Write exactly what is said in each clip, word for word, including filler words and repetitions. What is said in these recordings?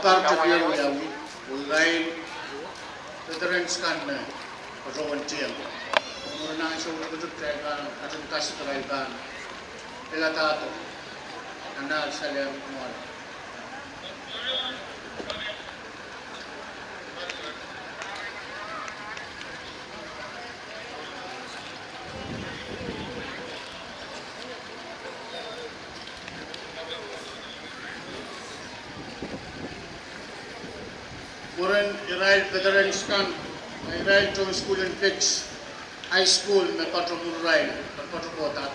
Pahn tepin wiawi, oh irail veterans kan me patohwan tieng. Mwurin ansou tikitik kitail pahn ketin kasik irail pahn piladahdo nan ahl salehr mwoahl. Mwurin irail veterans kan, irail tohn sukuhl en Peaks High School me patohwan irail, patohwan kohda.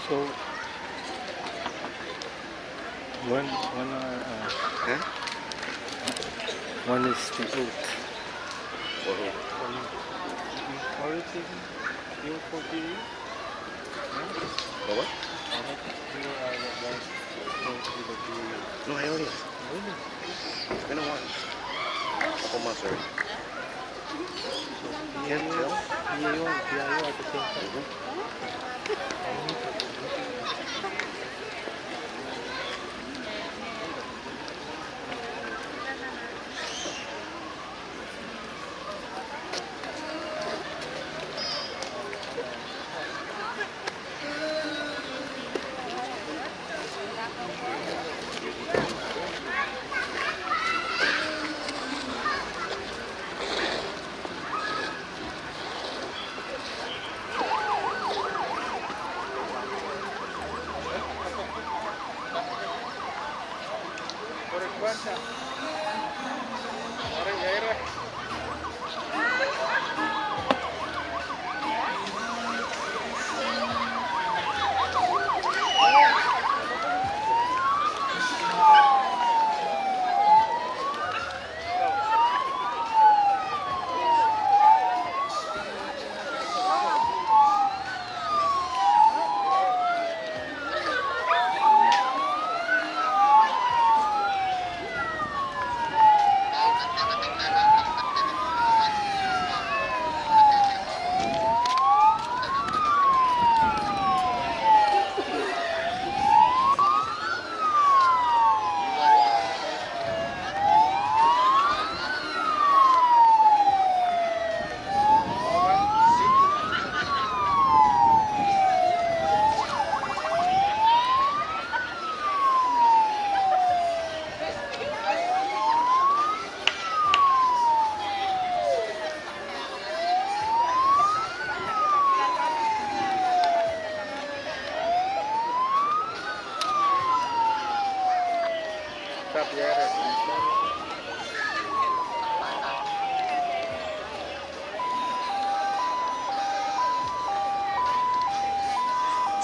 So, when, when are, uh, eh? When is the oath? What oath? Um, are you taking the oath for P A U? Huh? For what? I thought you were, uh, the, the, the, the P A U. No, I already. Really? Been a while. Couple months already. Can't tell. P A U and P I U are the same thing. Mm-hmm.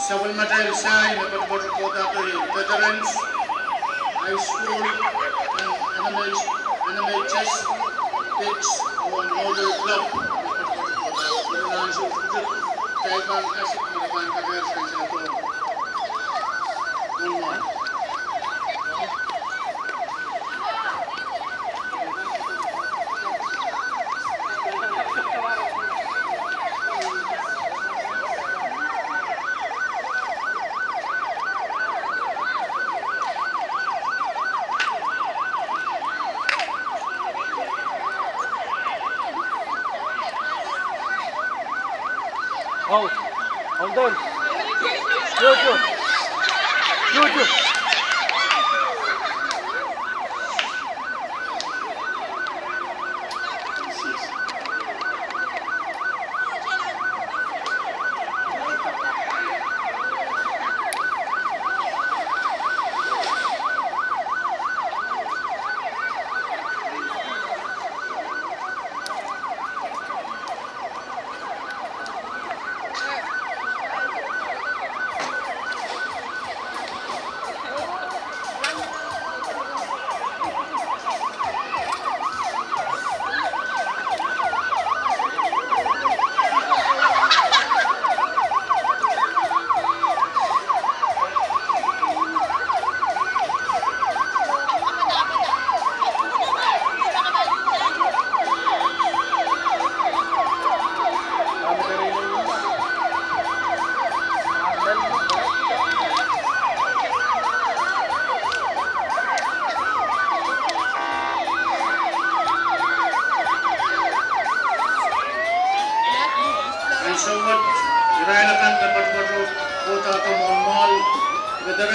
Sapwellimatail sai me patopato kohda Veterans High School, N M H, N M H S, Peaks, oh Northern Club me patopato kohda. Mwurin ansou tikitik kitail pahn kasik me pahn kakehr sansal ko. Mwomwen. Out. Out then. Jojo. Jojo.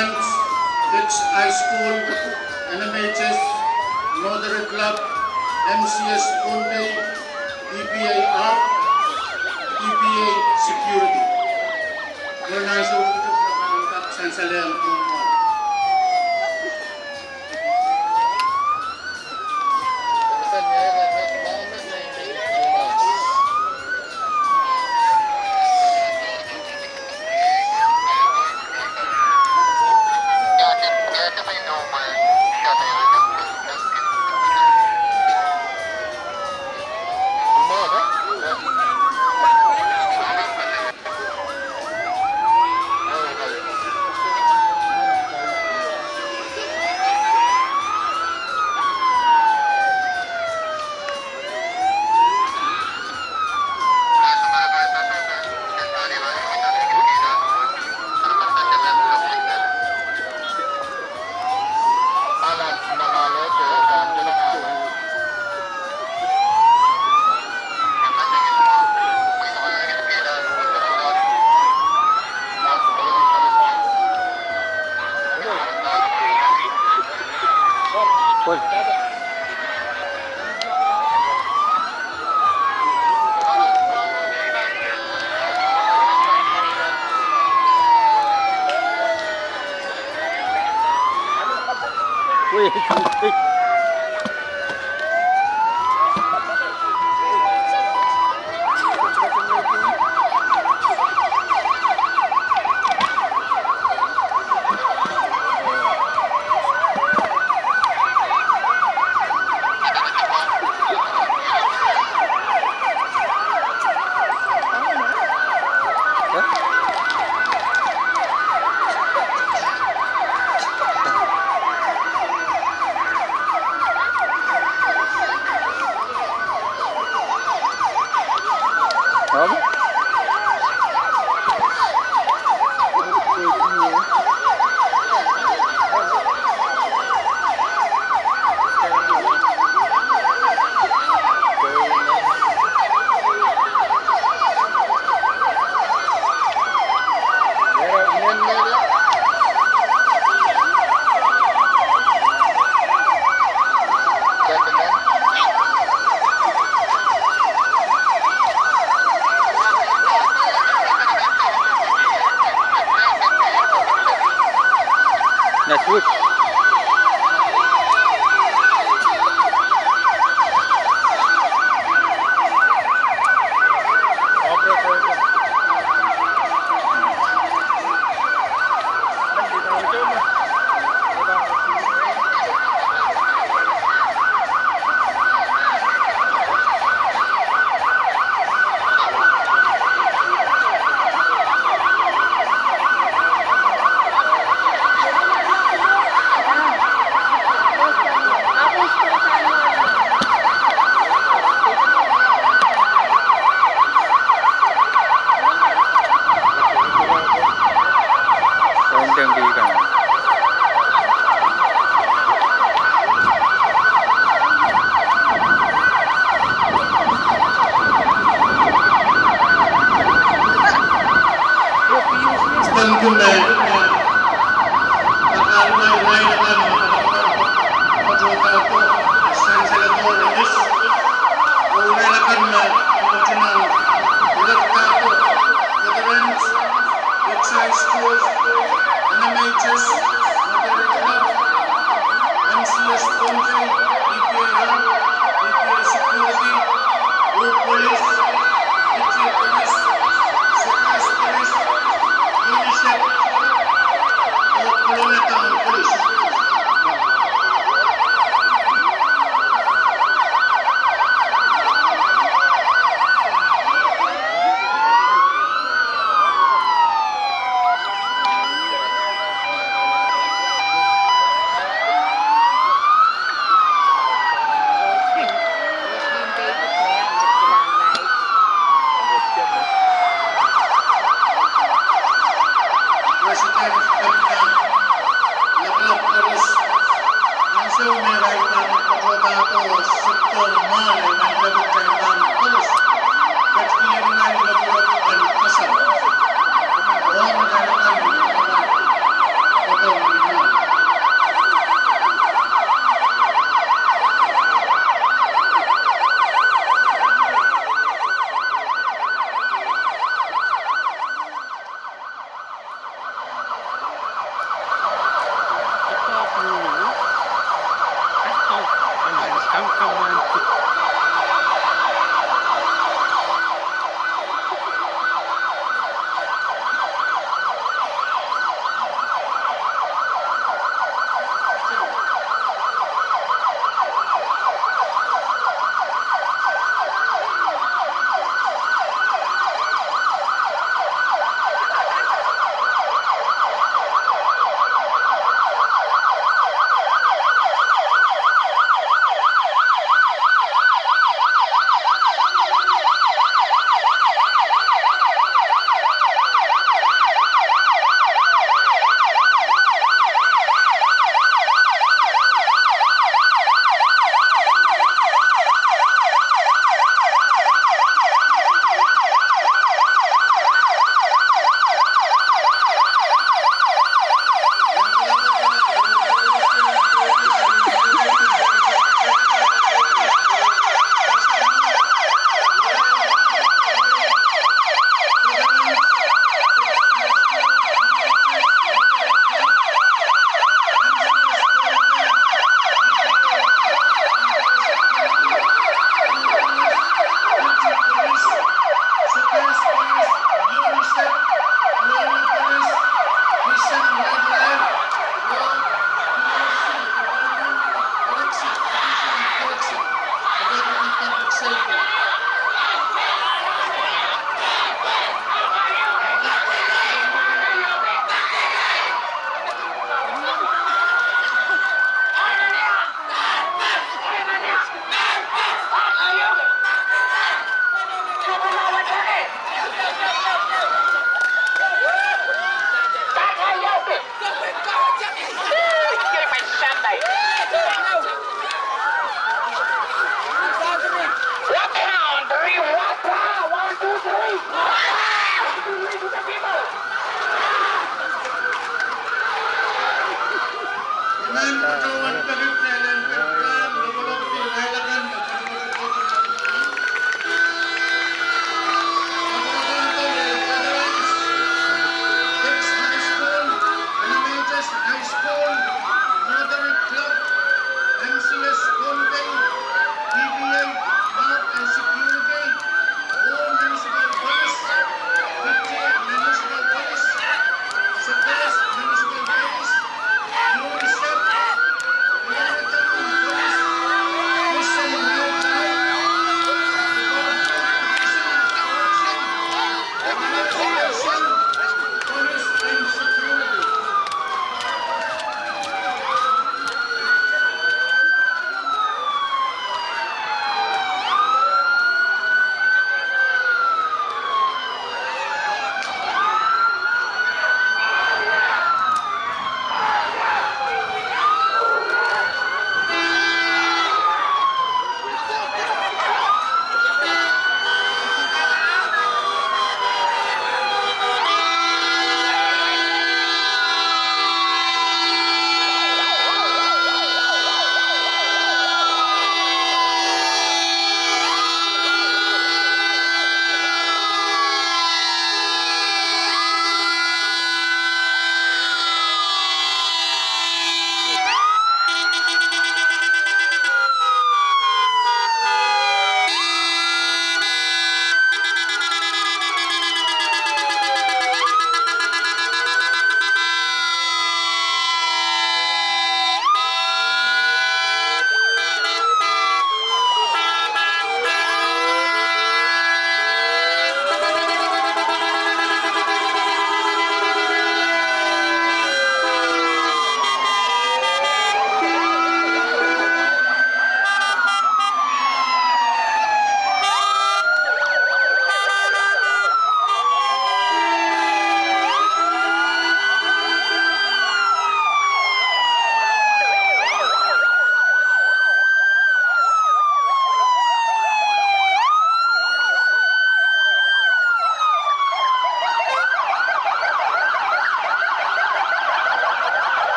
Wicks High School, N M H S, Rotary Club, M C S Pohnpei, P P A R, P P A Security. Kalahngan en Koht, kalahngan en Koht, sansal en Koht. Wicks High School, N M H S, Rotary Club, M C S Pohnpei, P P A R, P P A Security, Ur Police, Fiji Police, Surprise Police, UNICEF, oh Kolonia Town Police. President Kepina, lapalap koaros, ansou me irail pahn patohdo oh sipdo mwoahl en irail pahn koaros, ketikihong irail lapalap en asau. Ong irail pahn koaros,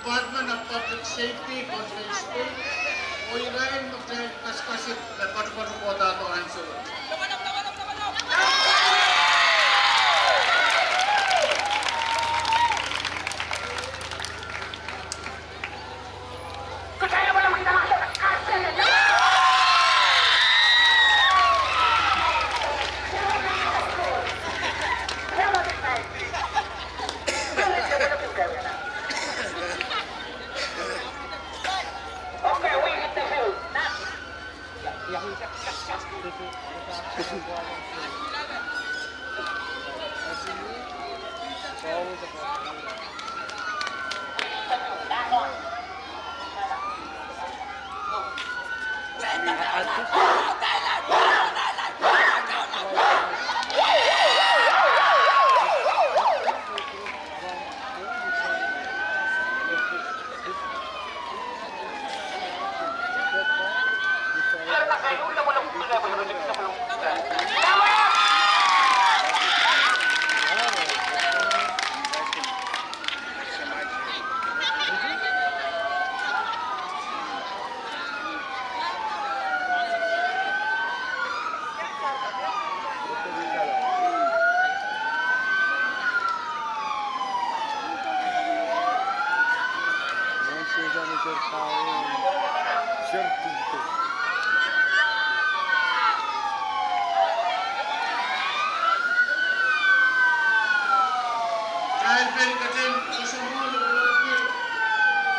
Department of Public Safety, Pohnpei State, oh irail me kitail kaskasik me patopato kohdo ansou wet.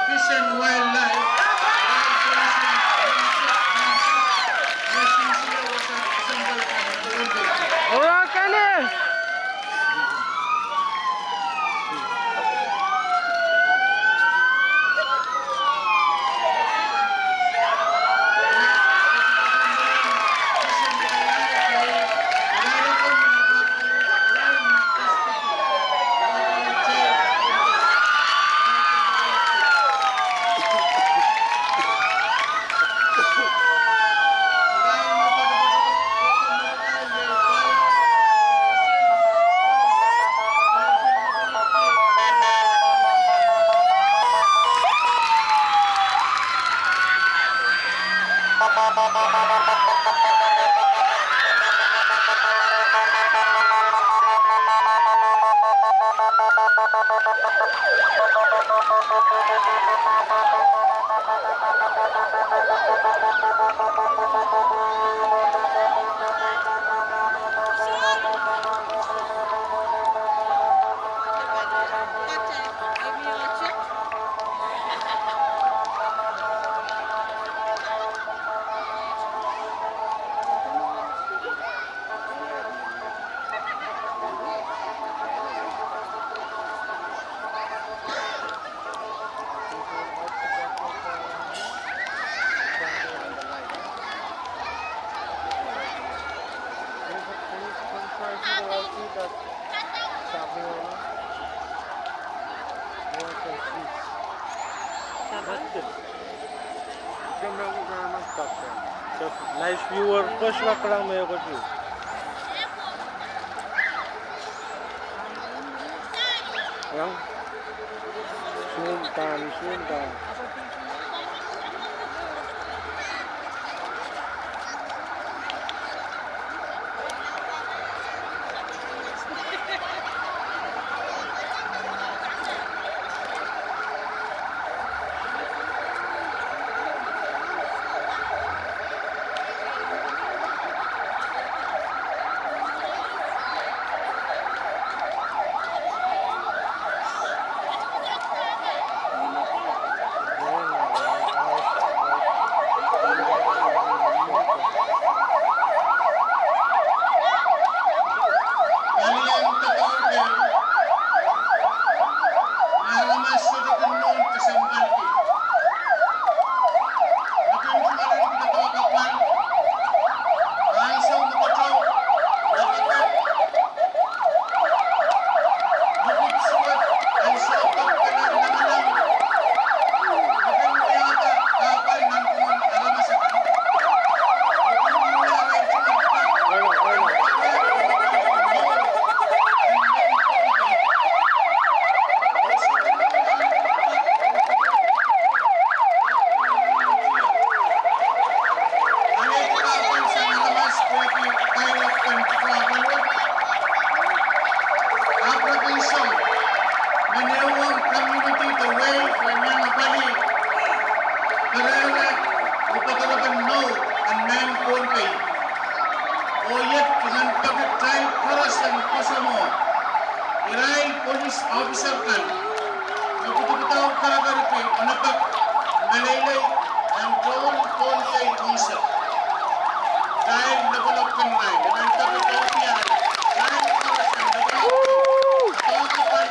Fish and Wildlife, Orakane. Nice viewer, pwe se kak kilang mehkot. Yang, zoom down, zoom down. Police officer kan me pwupwudahr karakarki onopek meleilei en tohn Pohnpei unsek. Kitail lopolopkin irail, irail peki kaundiar, irail koaros en lopolopkin, doadoahk kan,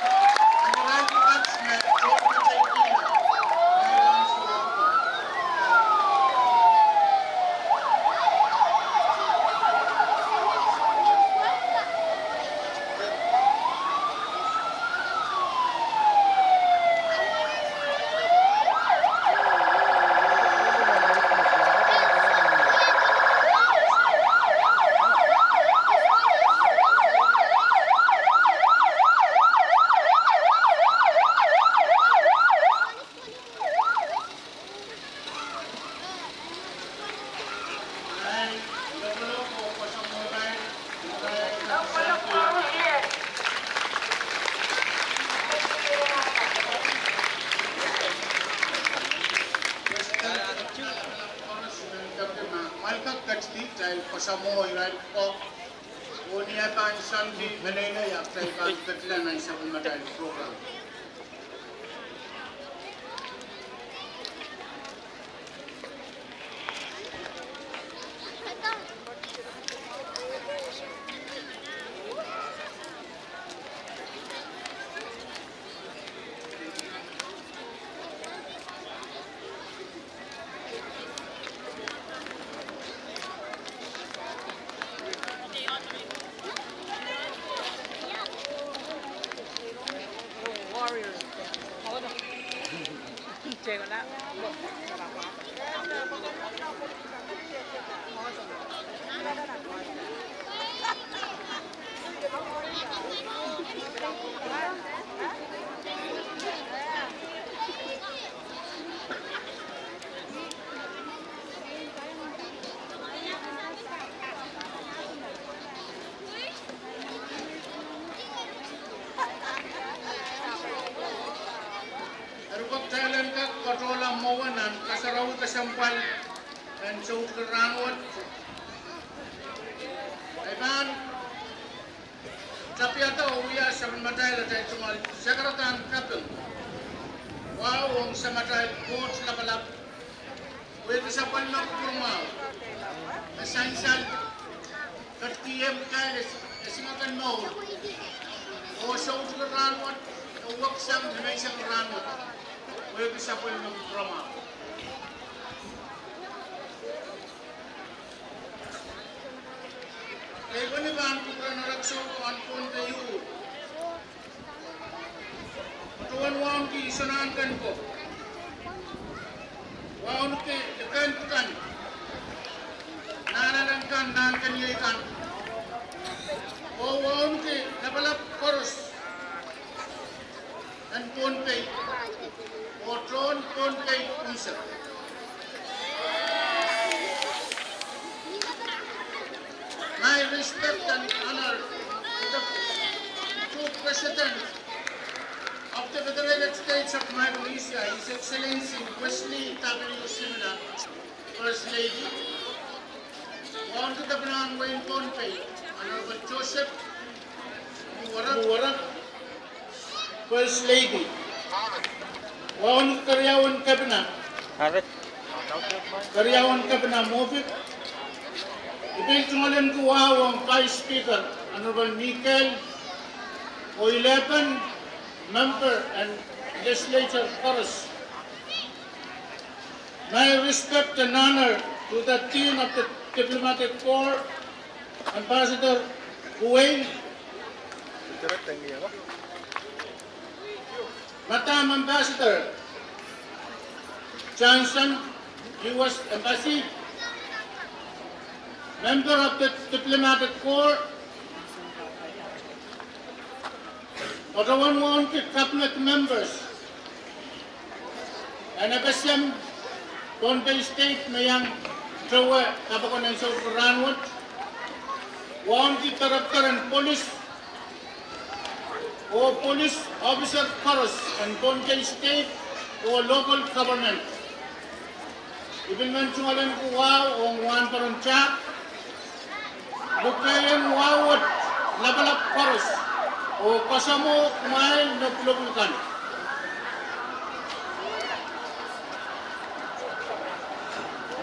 irail pwukat me tohn kitail kihla. Mwail kak ketidi, kitail koasoamwo irail ko, oh ni eh pahn sangki meleilei, kitail pahn ketila nan sapwellimatail program. Eri kitail en kak katohla mwowe nan kasarawi kesempwal en soutik rahnwet. I pahn tapiada oh wia sapwellimatail atail tungoal sakaradahn kaping. Wahu ong Samatail Koht Lapalap, pwehki sapwellime kupwurmwahu me sansal, ketikihong kitail esingek en mour, oh soutik rahnwet, oh weksang nimenseng rahnwet, pwehki sapwellime kupwurmwahu. Kei pahn kupwuren aramas en Pohnpei uhr, patohwan wauneki soangen kan ko, wauneki liken kan, nahnalek kan, nahnkeniei kan, oh wauneki lapalap koaros en Pohnpei, oh tohn Pohnpei unsek. My respect and honor to the two President of the Federated States of Micronesia, His Excellency Wesley W. Simina, First Lady, wauneki Kepinahn wehin Pohnpei, Honorable Joseph Warok, First Lady, wauneki keriaun kepina, keriaun kepina Moffitt, I pil tungoalenki wahu ong Vice Speaker, Honorable Mikel, oh eleven member and legislature koaros. My respect and honor to the Dean of the Diplomatic Corps, Ambassador Kuwei, Madam Ambassador Johnson, U S Embassy, member of the Diplomatic Corps, patohwan wauneki cabinet members en FSM Pohnpei State me iang towe kapokon en soutik rahnwet, wauneki director en police, oh police officer koaros en Pohnpei State oh local government. I pil men tungoalenki wahu ong wahnpoaron tak, lukehiong wahu wet lapalap koaros Oh kasamwo kumwail me pwulopwul kan.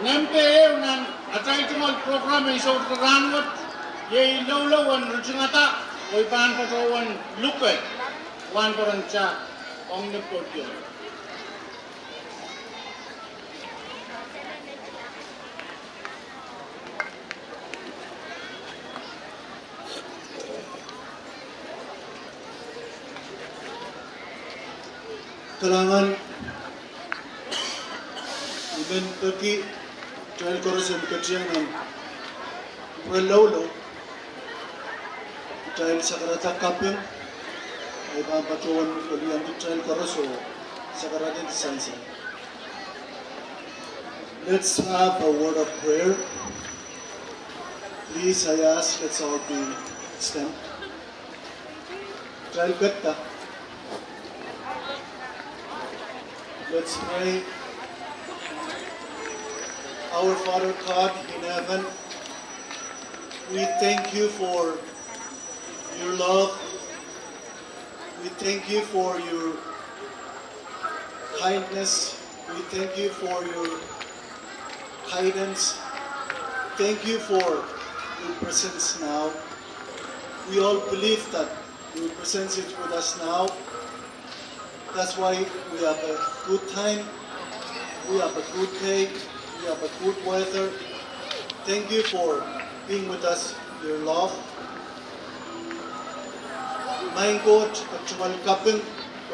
Nempe ehu nan atail tungoal program en sohte rahnwet, iei loulou en ritingada, oh I pahn patohwan luke wahnpoaron ta ong ni podium. Kalahngan, I men peki kitail koaros en ketieng nan pwuhk loulou. Kitail sakarada kaping, I pahn patohwan kiliandi kitail koaros oh sakarada sansal. Let's have a word of prayer. Please, I ask, let's all be stand. Kitail ketido. Let's pray. Our Father God in heaven, we thank you for your love. We thank you for your kindness. We thank you for your guidance. Thank you for your presence now. We all believe that your presence is with us now. That's why we have a good time. We have a good day. We have a good weather. Thank you for being with us, your love. Maing Koht, kitail tungoal kaping,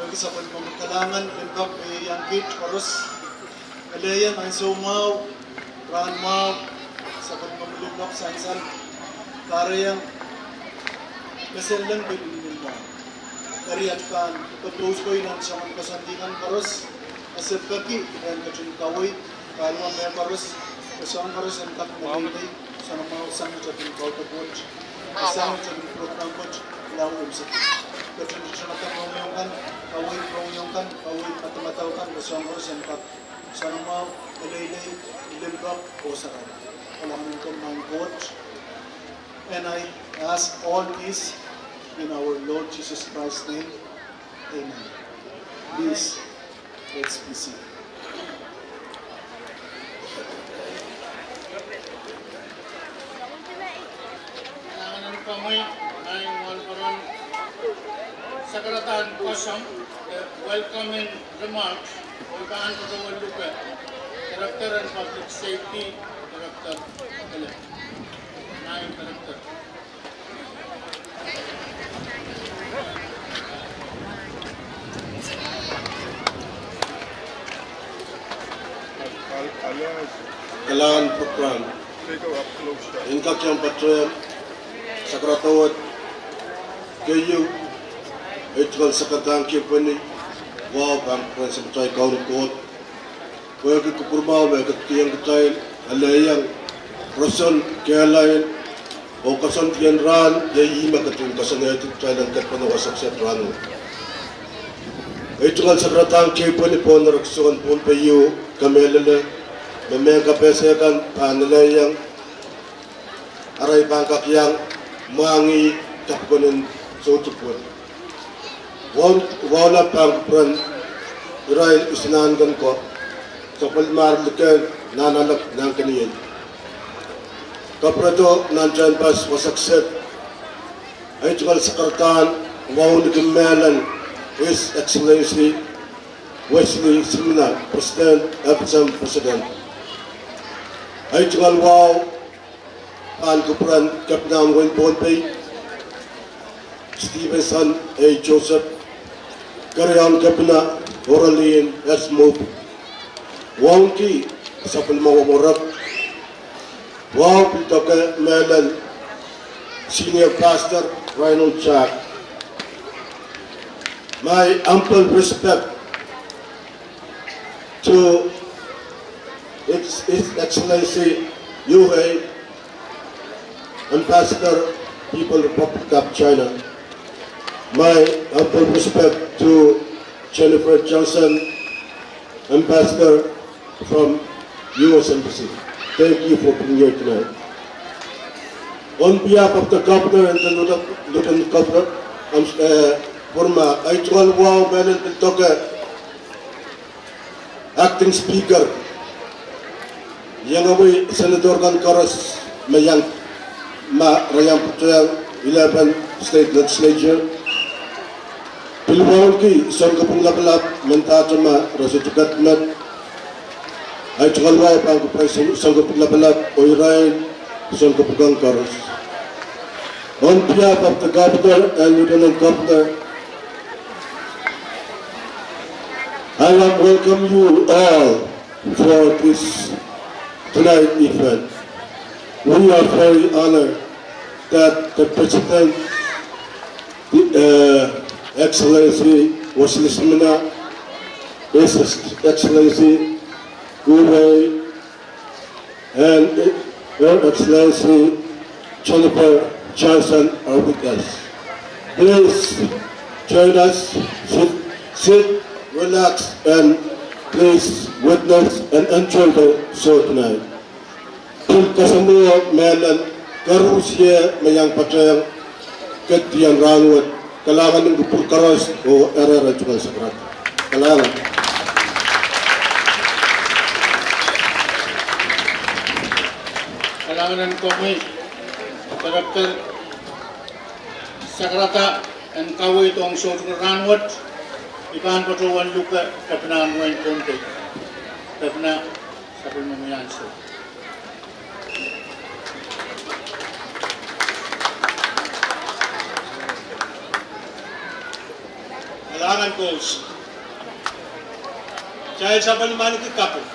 pwehki sapwellimomwi kalahngan, limpoak me ieiang kiht koaros. Ele iang ansou mwahu, rahn mwahu, sapwellimomwi limpoak sansal, kahrehiong, me sehse leng pil mwahu. Eri at pahn koasoia nan soangen koasoandi kan koaros, e se peki en ketin kaweid, kaluwa mehkoaros, me soahng koaros en kak medeidei, soangen mwahu sang ni tepin kaudok wet, sang ni tepin program wet, lao imseki. Ketin tepin rongehiong kan, kaweid rongehiong kan, kaweid madamadau kan, me soahng koaros en kak soangen mwahu, meleilei, limpoak, oh sakarada. Kalahngan en komwi Maing Koht. And I ask all this in our Lord Jesus Christ's name. Amen. Please, let's be seated. Kalahngan en komwi, nan wahnpoaron sakaradahn kosong, eh, welcoming remarks, oh I pahn patohwan luke Director en Public Safety, Director Philip. Nan Director. Kalahngan program. En kak iang patohwan sakarada wet keieu, ei tungoal sakaradahn kepwehni, wahu pahn kupwuren Samatail Kauno Koht. Pwehki kupwurmwahu me e ketikihong kitail, ele iang roson, kehlail, oh koasoandien rahn, iei ih me ketin koasoanehdi kitail en kepene wasa kiset rahnwet. Ei tungoal sakaradahn kepwehni pohn erekiso en Pohnpei ieu, kamehlele me mehn kapehse kan pahn ele iang arail pahn kak iang mwahngih kapikon en soutik wet. Wahu, wahu lap pahn kupwuren irail isinahn kan ko, sapwellimar likel Nahnalek Nahnkeniei. Kapwuredo nan tehnpas wasa kiset, ei tungoal sakaradahn wahu ni kin mehlel His Excellency Wesley Simina, President, FSM President. Ei tungoal wahu pahn kupwuren Kepina en wehin Pohnpei, Stevenson A. Joseph, Keriaun Kepina, Oralin S. Mop, wauneki Sapwellime Wamorek, wahu pil doke mehlel Senior Pastor Reinald Jack. My humble respect to His, His Excellency Yu Hei, Ambassador, People Republic of China. My humble respect to Jennifer Johnson, Ambassador from U S Embassy. Thank you for being here tonight. On behalf of the governor and the lieutenant governor, Am, eh, pwurma, ei tungoal wahu mehlel pil doke Acting Speaker, iangahki Senator kan koaros me iang, me re iang patohwan eleven State Legislature. Pil wauneki sounkopwung lapalap, mendahte me re sohte ket met. Ei tungoal wahu pahn kupwuren sounkopwung lapalap, oh irail sounkopwung kan koaros. On behalf of the Governor and Lieutenant Governor, I want to welcome you all for this tonight event. We are very honored that the President, uh, Excellency Wesley Simina, His Excellency Wu Wei, and Her Excellency Jennifer Johnson are with us. Please join us, sit, sit, relax, and please witness and enjoy the show tonight. Pil kasamwo mehlel koaros me iang patehng ketiket en rahnwet. Kalahngan en kupwur koaros oh eri tungoal sakarada. Kalahngan. Kalahngan en komwi, Director. Sakarada en kaweid ong soutik en rahnwet, I pahn patohwan luke Kepina en wehin Pohnpei. Kepina, sapwellimomwi ansou. Kalahngan koaros. Kitail sapwellimaniki kaping.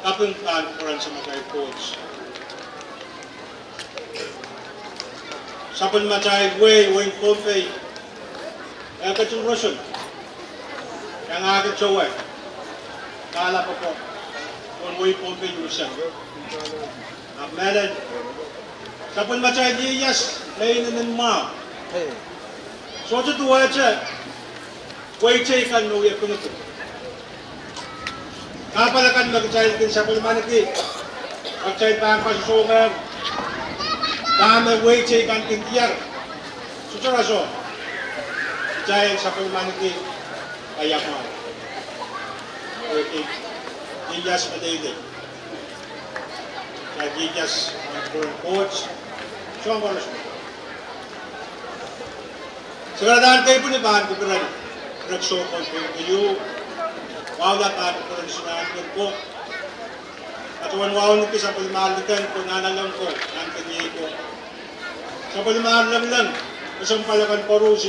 Kaping pahn kupwuren Samatail Koht. Sapwellimatail wehi, wehin Pohnpei, e ketin roson, iangahki towe, kalapoko, pohn wehi Pohnpei unsek. Ahpw mehlel, sapwellimatail ieias me inenen mwahu sohte duwehte wehi teikan me wie pingiping. Kahpwal akan me kitail kin sapwellimaniki, ma kitail pahn koasosohng dahme wehi teikan kin diar, sohte rasehng, kitail sapwellimaniki, a ia mwahu. Pwehki ieias me deidei. Kitail ieias, kupwuren Koht, soang koaros. Sakaradahn keipwili pahn kupwuren, kupwuren soukohp en keieu, wahula pahn kupwuren Sinankon ko, patohwan wauneki sapwellimahr liken ko, nanalek ko, nahnken iei ko. Sapwellimahr lengileng, kesempwal akan koaros,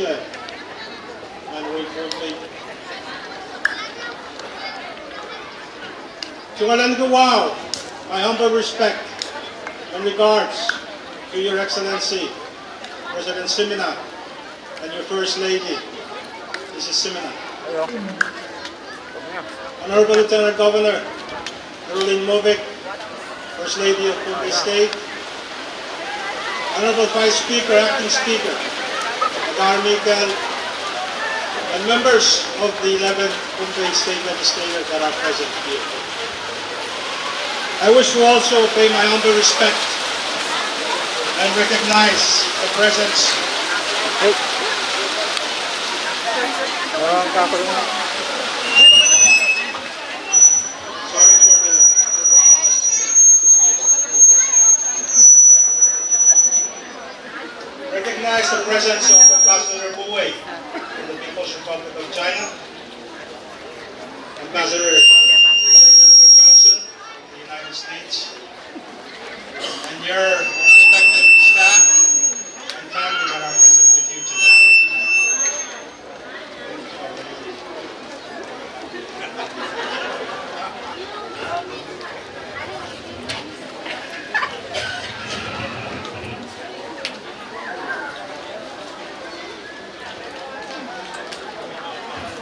nan wehi Pohnpei. Tungoalenki wahu, my humble respect and regards to Your Excellency, President Simina, and your First Lady, Missus Simina. Honorable Lieutenant Governor Herlin Movic, First Lady of Pohnpei State, Honorable Vice Speaker, Acting Speaker Adar Mikel, and members of the eleventh Pohnpei State Legislature that are present here. I wish to also pay my humble respect and recognize the presence recognize the presence of Ambassador Wu Wei from the People's Republic of China, Ambassador Jennifer Johnson from the United States, and your respected staff and family that are present with you tonight.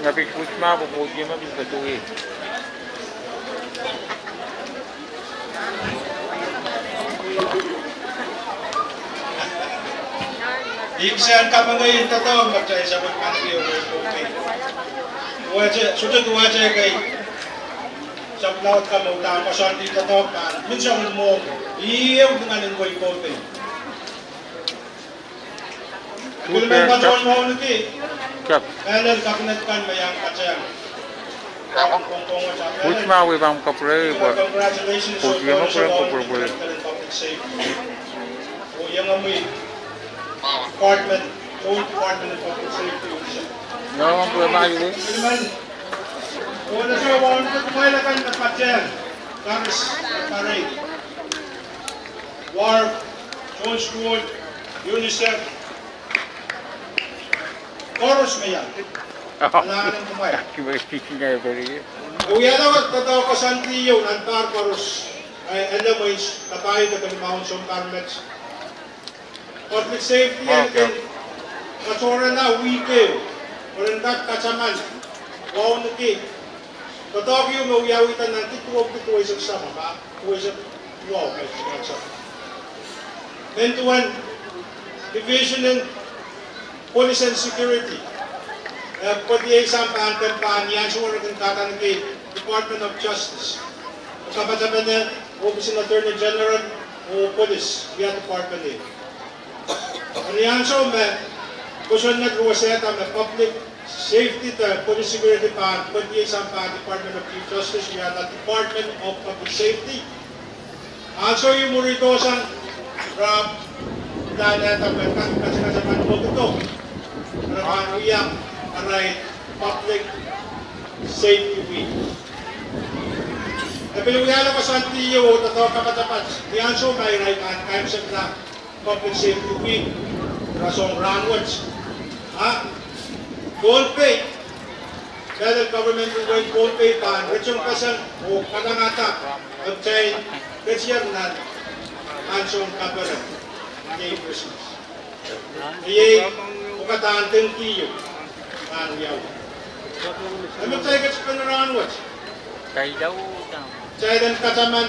Nga pil pwuhk ma pwe pwuhk ma pil patohwan. Ih kisehn kaping en doadoahk me kitail sapwellimaniki oh wehi Pohnpei. Duwehte, sohte duwehte kei sapwellimatail kan me uhdahn koasoandi doadoahk kan, menseng mwo, ih ehu lingan en wehi Pohnpei. Pil men patohwan wauneki mehlel kabinet kan me iang patehng. Pwuhk me I pahn kapwurei pwe pwoud ieu me pwurehng kupwurupwuri. Oh iengomwi department, oh Department of Public Safety. Pil men, oh nase wauneki kumwail akan me patehng, Karis, Karei, WARF, Jones School, UNICEF, koaros me iang. Kalahngan kumwail. E wiahla doadoahk koasoandi ieu nan pahr koaros. Ai, ele mwein kapai de kalimaun sounpar met. Public safety en kin katohrehla wihk ehu, pwe ren kak kataman wauneki doadoahk ieu me wiawihda nan kid duwepwiki duweisek sama, ma duweisek wahu, ma duweisek sama. Menduen division en Police and Security, eh, pwediei sampah kan pahn ni ansou me re kin kadaneki Department of Justice. Kapataman ohpis en Attorney General oh polis, wia department ehu. Ni ansou me kosonned ruwesehda me public safety de police security pahn pwediei sampah Department of Chief Justice, wiahda Department of Public Safety. Ansou ieu mwuri dohsang, re ahpw pilahn eda me kak katikatiman mwekid o, re pahn wia arail Public Safety Week. E pil wiahla koasoandi ieu oh doadoahk kapatapat ni ansou me irail pahn kaimwisekla Public Safety Week, rasehng rahnwet. A Pohnpei, mehlel government en wehin Pohnpei pahn ritingpeseng oh kalangada me kitail ketier nan ansoun kaperen, iei Krismas. Iei pwukat en dengki ieu pahn wiawi. Eri me kitail ketipene rahnwet, kitail en kataman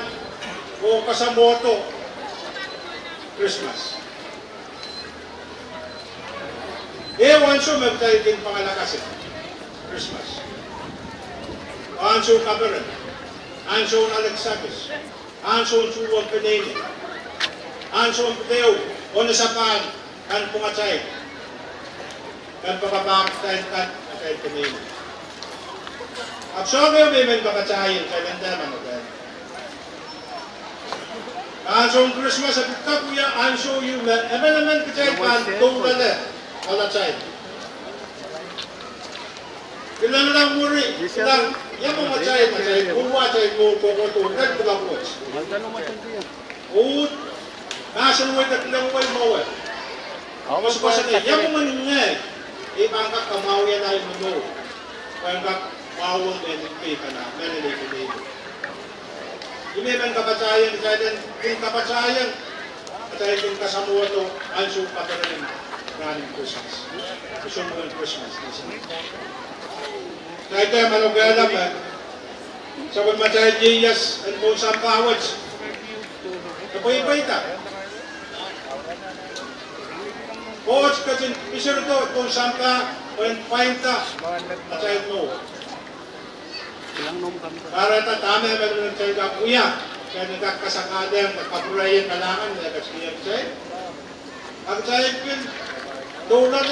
oh kasamwohdo Krismas. Ehu ansou me kitail kin pangala kasik Krismas: ansoun kaperen, ansoun alek sakis, ansoun tuhwong peneinei, ansoun pidehu, oh ni sapahl kan pwungatail, kan pakapakidail kan atail peneinei. Ahpw soahng ehu me I men kapatahieng kitail en dehr manokehla. Ansoun Krismas e pil kak wia ansou ieu me emenemen kitail pahn doulahng loalatail. Kilang, kilang mwuri, kilang, ia mwomwen atail, atail mour, atail mour kohkohdo, kilang wet. Oh mahsen wet e kilang wet mwowe. Koasoakoasone, ia mwomwen ngehi, I pahn kak kamwahwihala ahi momour, pwe I en kak mwahuwong mehn kei kan, mehlel ei peneinei. I men kapatahieng kitail en kin kapatahieng, atail kin kasamwohdo ansoun kaperen en rahn en Krismas, oh sounpwongen Krismas. Kitail dehr manokehla me sapwellimatail ieias en pohn sampah wet e pweipweida. Koht ketin pisirdo pohn sampah pwehn pwainda atail mour. Kahrehda dahme emenemen kitail kak wia, kitail en kak kasakahlahng me kapwurehiong kalahngan me e ketikihong kitail. A kitail pil doulahng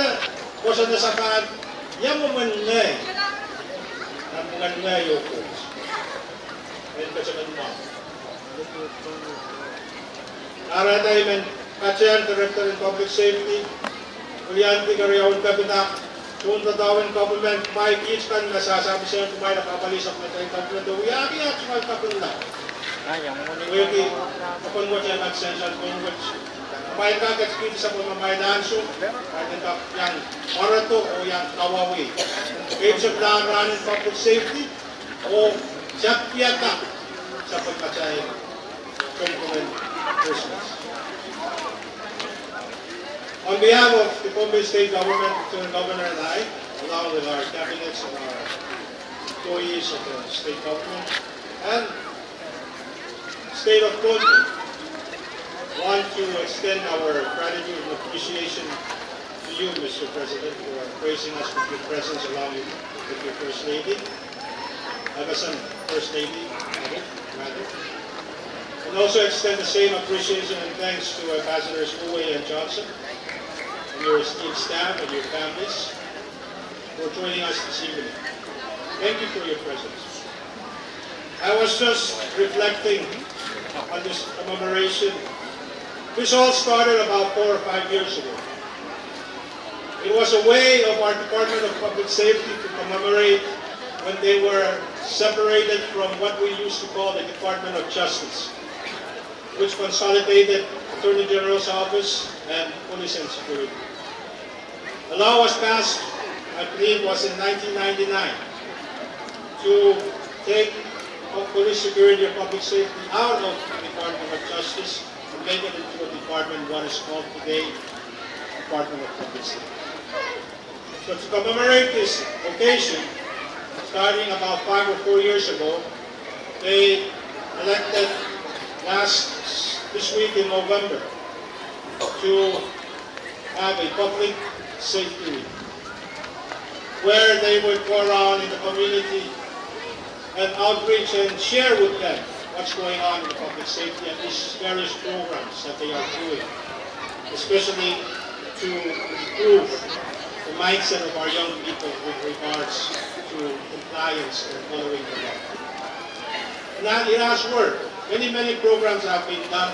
koasoakoasone sapahl, ia mwomwen ngehi, nan mwomwen ngehi oh Koht, en ketemen mwahu. Kahrehda I men patehng Director en Public Safety, William Dickory, Owen Kepina, tohndoadoahk en government, kumwail kiht kan me sahsahpeseng kumwail, kapwalih sapwellimatail government oh wiahki aht tungoal kapingala. Pwehki kaping wet e kak sansal pohn wet. Kumwail kak ketikihdi sapwellimamwail ansou, kumwail en kak iang mwaredo oh iang kawauwih. Keimwseklahn rahn en Public Safety oh sapwia sapwellimatail sounpwongen Krismas. On behalf of the Pohnpei State Government, Lieutenant Governor and I, along with our cabinets and our employees of the state government and state of Pohnpei, want to extend our gratitude and appreciation to you, Mister President, for gracing us with your presence along with your First Lady, F S M First Lady, rather, and also extend the same appreciation and thanks to Ambassadors Wu Wei and Johnson, and Your esteemed staff and your families for joining us this evening. Thank you for your presence. I was just reflecting on this commemoration. This all started about four or five years ago. It was a way of our Department of Public Safety to commemorate when they were separated from what we used to call the Department of Justice, which consolidated Attorney General's Office and Police and Security. A law was passed, I believe it was in nineteen ninety-nine, to take pu-, police security and public safety out of the Department of Justice and make it into a department what is called today Department of Public Safety. So to commemorate this occasion, starting about five or four years ago, they elected last, this week in November, to have a public safety week where they would go around in the community and outreach and share with them what's going on in the public safety and these various programs that they are doing, especially to improve the mindset of our young people with regards to compliance and following the law. And that it has worked. Many, many programs have been done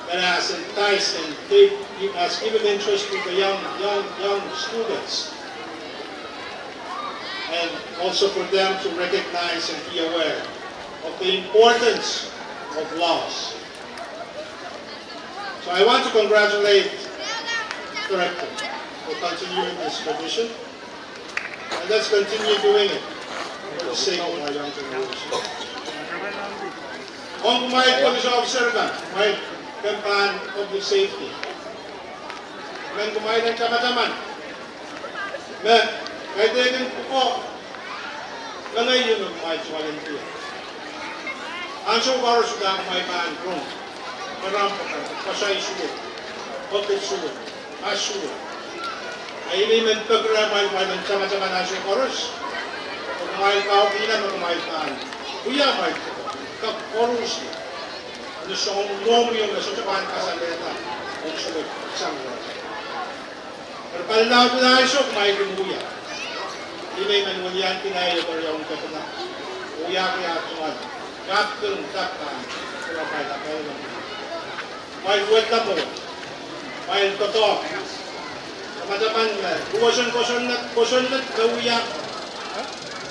that has enticed and give, has given interest to the young, young, young students. And also for them to recognize and be aware of the importance of laws. So I want to congratulate Director for continuing this tradition. And let's continue doing it for the sake of our young generation. Ong kumwail police officer kan, kumwail kempen public safety, men kumwail en tamataman me kaidehkin pwukoa me ngehi me kumwail volunteer. Ansou koaros uhdahn kumwail pahn rong, me rahn pwukoa, pasai suwed, pokit suwed, a suwed. A ih me I men peki rehmwail, kumwail men tamataman ansou koaros, kumwail kaukihla me kumwail pahn wia amwail pwukoa, kak koaros ie. Ni soangen mwohmwi me sohte pahn kasalehda ong suwed sang wasa. Eri pali laud ansou kumwail kin wia. Ih me I men weliankin ei epor iang kepina, wiahki ah tungoal, kaping, kaping, kumwail, kumwail wedlamwo, kumwail doadoahk. Tamataman me, duwen kosonned, kosonned me wia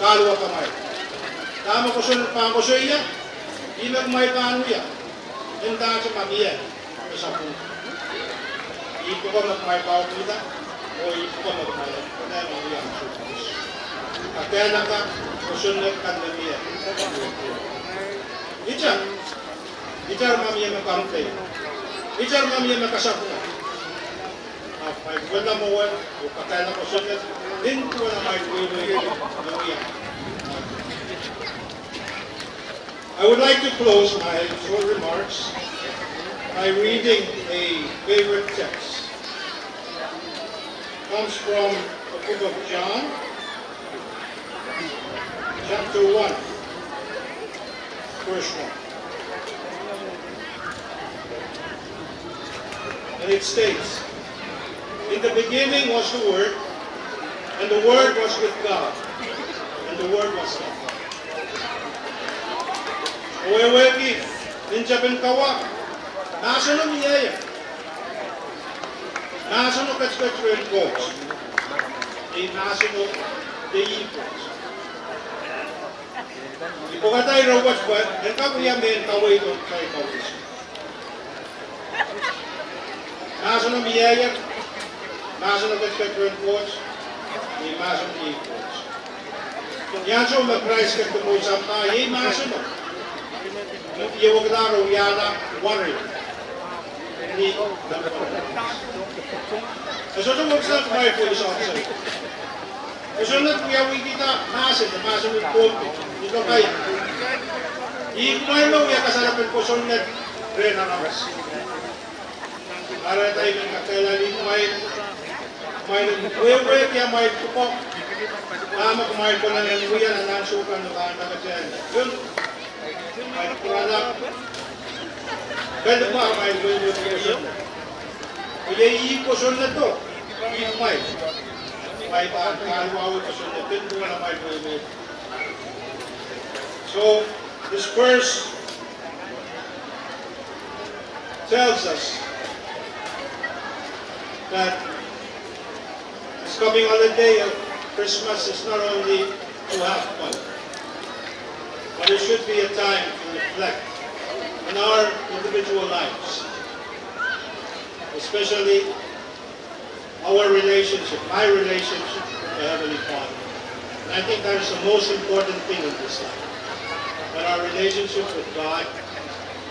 kahluwa kamwail. Dahme kosonned pahn koasoia, ih me kumwail pahn wia. Ndahte ma mie, me sapwung. Ih pwukoa me kumwail kaukihla, oh ih pwukoa me kumwail, kumwail wia. Kakehlaka kosonned kan me mie. Itar, itar ma mie me complain. Itar ma mie me kasapwung. Ahpw kumwail wedlamwo, oh kakehlaka kosonned, nin duwen amwail wehwehki me wia. I would like to close my short remarks by reading a favorite text. Comes from the book of John, chapter one, verse one. And it states, "In the beginning was the Word, and the Word was with God, and the Word was God." Wehwehki, ni tepin kawa, mahseno mieier. Mahseno ketiket rehn Koht. Ih mahseno, ih Koht. I pwekada ire wet pwe en kak wia mehn kaweid ong kitail kaweid. Mahseno mieier, mahseno ketiket rehn Koht, ih mahseno, ih Koht. Ni ansou me Krais ketikihong sampah, iei mahseno. Iei wekidaro wiahla wari. Ni, e sohte wekidaro kumwail police officer. Kosonned wiawihkihda mahsen, mahsen en Koht, ni lokaia. Ih kumwail me wia kasarapen kosonned rehn aramas. Kahrehda I men kakehlailih kumwail, kumwail en wehwehki amwail pwukoa, dahme kumwail konehng wia nan ansou kan me pahn kakete. Kumwail pwurala, kelepwa amwail wehwehki kosonned. Iei ih kosonned o. Ih, kumwail, kumwail pahn kaluwa wet, so ne pil duwen amwail wehwehki. So, this verse tells us that this coming holiday of Christmas is not only to have fun, but it should be a time to reflect on our individual lives, especially our relationship, my relationship with the Heavenly Father. And I think that is the most important thing in this life, that our relationship with God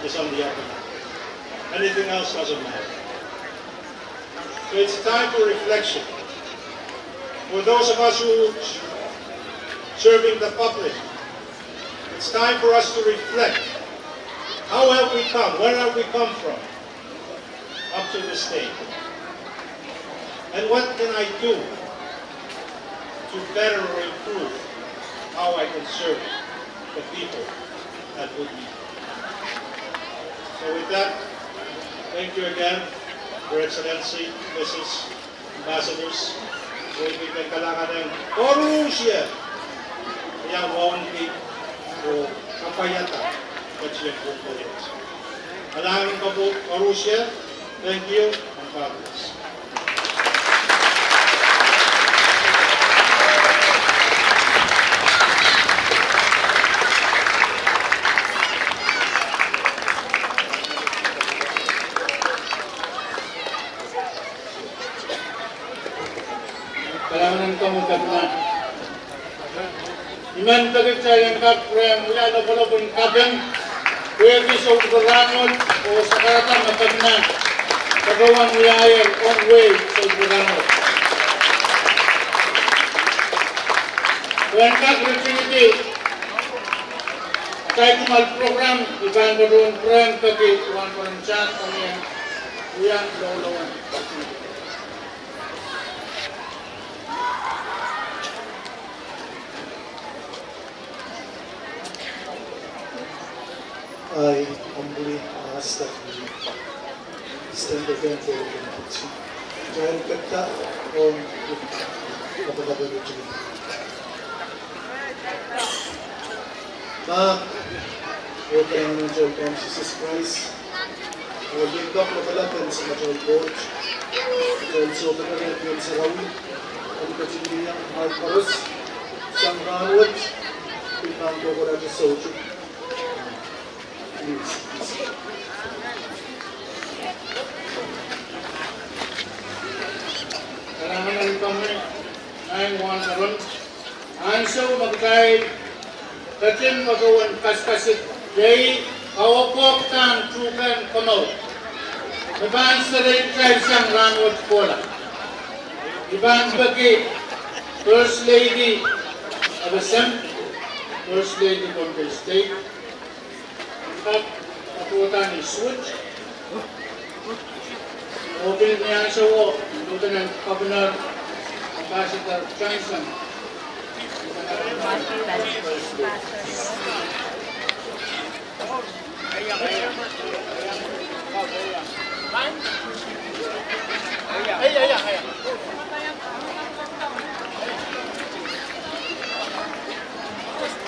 is on the up and up. Anything else doesn't matter. So it's time for reflection. For those of us who serving the public, it's time for us to reflect. How have we come? Where have we come from up to this day? And what can I do to better or improve how I can serve the people that would be? So with that, thank you again, Your Excellency, Mrs Ambassadors, oh I pil kalahngan ong koarusie iang wauneki oh kapwaiada ketin pwopwoud. Kalahngan ong koarusie, thank you and God bless. Kalahngan ong komwi Kepina. I men peki kitail en kak pwurehng wia lopwolopw en kaping, pwehki souwas rahnwet oh sakarada me Kepina patohwan wiahier ong wehi souwas rahnwet. Pwe en kak ritingidi atail tungoal program, I pahn patohwan pwurehng peki Wahnpoaron Jack Komie en wia loulou en I humbly ask that we stand again for the benediction. Kitail pekda ong kapakap en ritingidi. Mahk oh kalahngan en atail Kaun Sises Krais, oh limpoak lapalap en Samatail Koht, atail sohte pene en Ngehn Sarawi, en ketin wia amwail koaros sang rahnwet, pil pahn kohkohlahte soutuk. Kalahngan en komwi, Maing Wahnpoaron. Ansou me kitail ketin patohwan kasikasik, iei kawekohkdahn tuhkehn komour me pahn serei kitail sang rahnwet kohla. I pahn peki First Lady F S M, First Lady Pohnpei State, kak patohda ni switch. Oh pil ni ansouo, Lieutenant Governor Ambassador Johnson.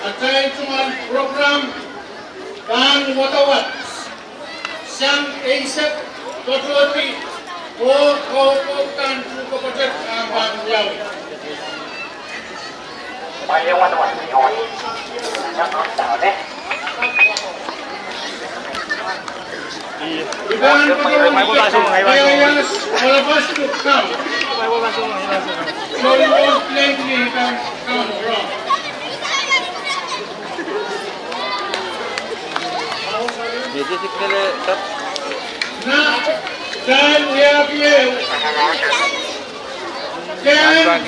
Atail tungoal program pahn wadawad sang eisek tohtohdi oh kawekohkdahn tuhke pwoatet ahpw pahn wiawi. I pahn patohwan peki Matthias Malapastuk to come. So we want plenty to come, come from. Nah, time we have here. Time.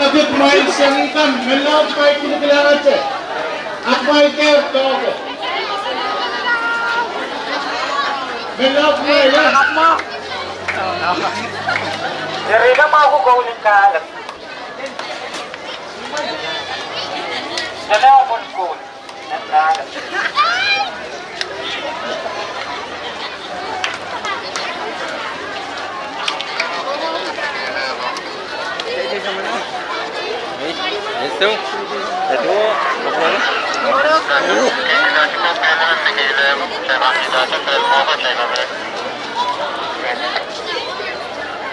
Kapit mwail sangkan, menlau mwail kilikilang ete. Ak mwail ker tohto. Menlau mwail, eh? Eri ih mwahuko koulin kahlap. Menlau mwahuko koul.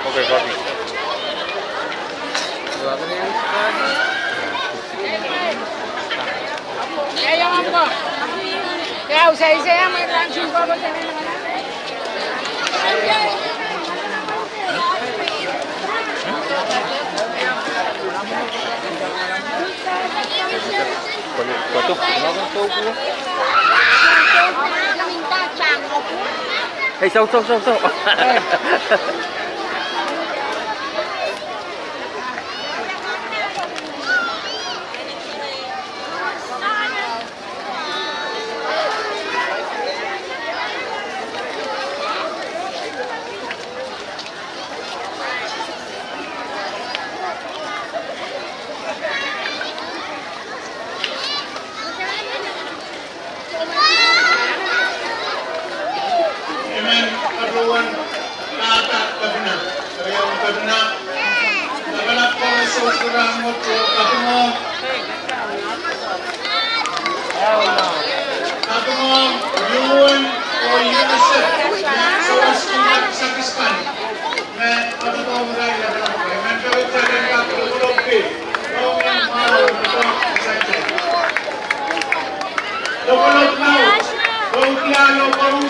Okay, copy. Hei, soh, soh, soh, soh. Amen. Kaduwen, dahda kepina, keriaun kepina. Lapalap koaros oh kurahngo, oh kapingo. Kapingo, U N oh UNICEF, me sawaski kisakis kan. Me kapingo merail lapalap. Amen. Kawit talen kak lopilopki. Lopilop mwahu, lopilop mwahu. Lopilop mwahu. Lopilop mwahu.